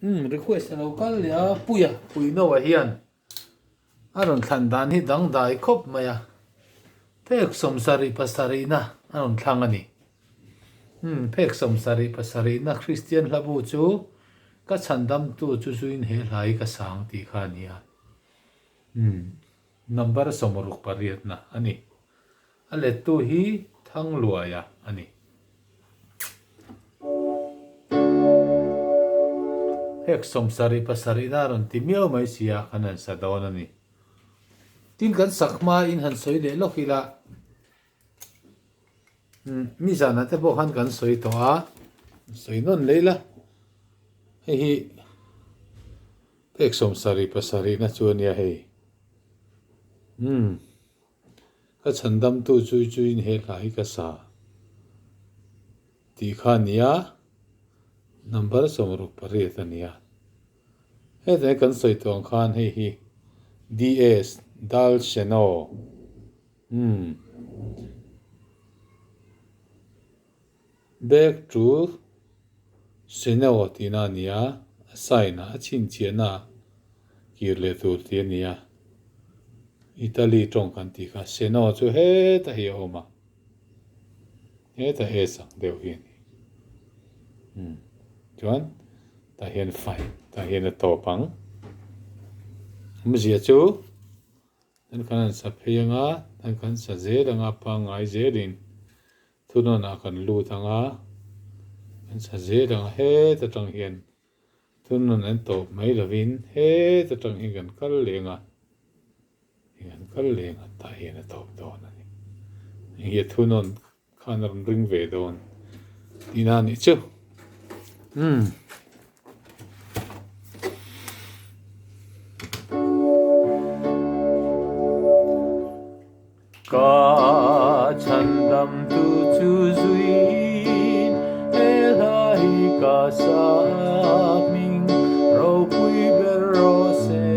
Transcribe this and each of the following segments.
Umm request a lo kal leh a Puia Puinoa hian a rawn thlan dan hi dangdai khawp mai a phek sawmsarih pasarihna a rawn thlang a ni. Umm phek sawmsarih pasarihna Kristian hlabu chu ka chhandamtu chu zuin he hla hi ka sang tih kha a ni a. Umm number sawmruk pariatna a ni. A lettu hi Thangluaia a ni. Hek sawmsarih pasarihna a rawn ti miau mai si a, kan han sa dawn a ni. Tin kan sak hmain han sawi leh lawk ila, mi zanah te pawh khan kan sawi tawh a, sawi nawn leh ila, hei hi hek sawmsarih pasarihna chu a nia hei. Umm. Ka chhandamtu chui chuiin he hla hi ka sa tih kha a nia, number 68 a nia. Heta hi kan sawi tawh ang khan hei hi DS Dal Seno umm Back to Seno tihna a nia, a sign a, a chhinchhiahna kir leh tur tih a nia. Italy tawng kan tih kha Seno chu heta hi a awm a, heta S ang deuh hi a ni. Umm chuan tah hian fine tah hian a tawp ang. Awmzia chu tan kan han sa phei ang a, tan kan sa zel ang a pangngai zelin Thunawnah kan lut ang a, kan sa zel ang a, heta tang hian thunawn an tawp mai lovin heta tang hian kan kal leng a, kan kal leng a tah hian a tawp dawn a ni. Heng hi a thunawn khan a rawn ring ve dawn tihna a nih chu. Umm. Ka chhandamtu chu zuiin he hla hi ka sa hming ropui ber rawh se.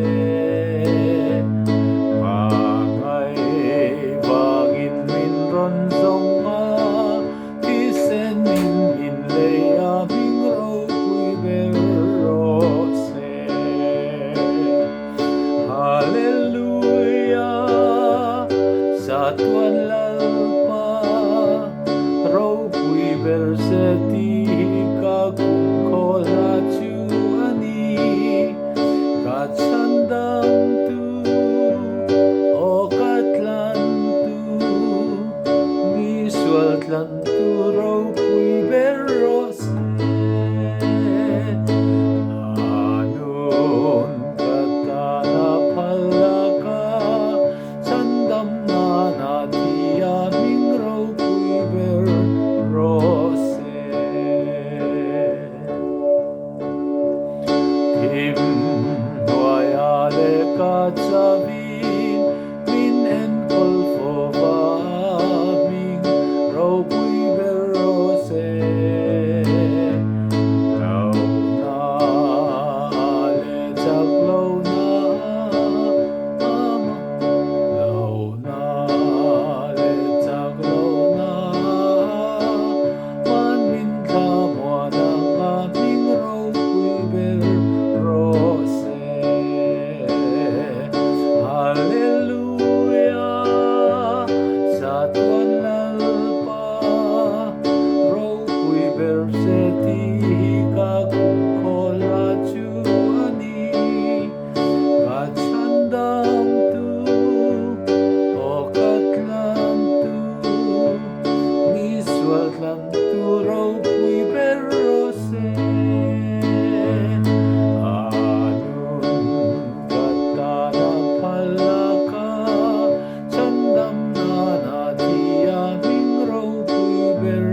Hmangaih vangin min rawn zawng a, thisen in min lei a hming ropui ber rawh se. Hallelujah, Satuan Lalpa, ropui ber se tih hi ka kumkhaw hla chu a ni. Ka chhandamtu, aw ka tlantu, mi sual tlantu ropui ber rawh se. A nun ka tana phal laka chhandam nana tia hming ropui ber rawh se. Thim hnuaia leh ka chavin min enkawl fova hming ropui ber rawh se. Hlauhna leh chak lohna Hlauhna leh chak lohna Hman min thla muan anga hming ropui ber rawh se. Hallelujah, Satuan Lalpa ropui ber se tih hi ka kumkhaw hla chu a ni. Ka chhandamtu, aw ka tlantu, mi sual tlantu ropui ber rawh se. A nun ka tana phal laka chhandam nana thia hming ropui ber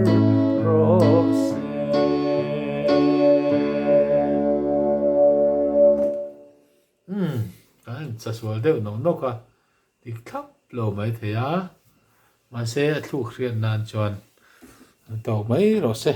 rawh se. Umm, kan in chasual deuh nawk nawk a, dik thlap lo mai thei a, mahse a thluk hriat nan chuan an tawk mai rawh se.